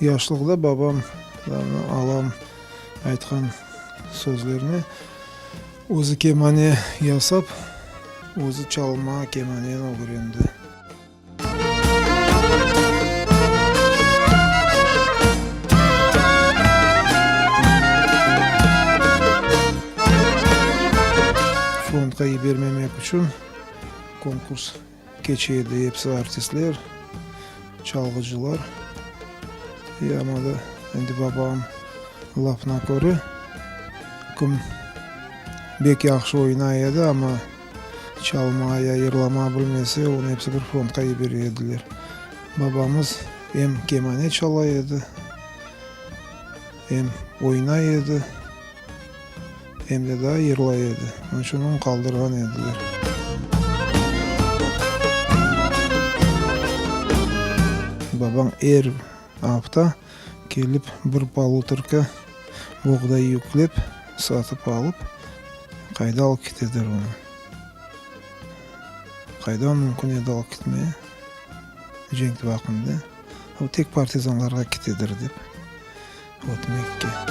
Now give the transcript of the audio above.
Yaşlıqta babam, alam aytqan sözlerine özü kemane yasap, özü çalma kemaneni ögrendi. Frontqa yibermemek içün konkurs keçe edi, episi artistler, çalğıcılar. E, amma da endi babam lafına köre, kim bek yahşı oynay edi, amma Çalma ya yırlama bilmese, onı episi bir frontqa yibere ediler. Babamız em kemane çala edi, em oynay edi, em de daa yırlay edi. Onıñ içün onı qaldırğan ediler. Babam er afta kelip bir polutorka boğday yüklep, satıp alıp, Qayda alıp ketedir onı? Qayda mümkün edi alıp ketmeye cenk vaqtında? O tek partizanlarğa ketedir dep ötmekke.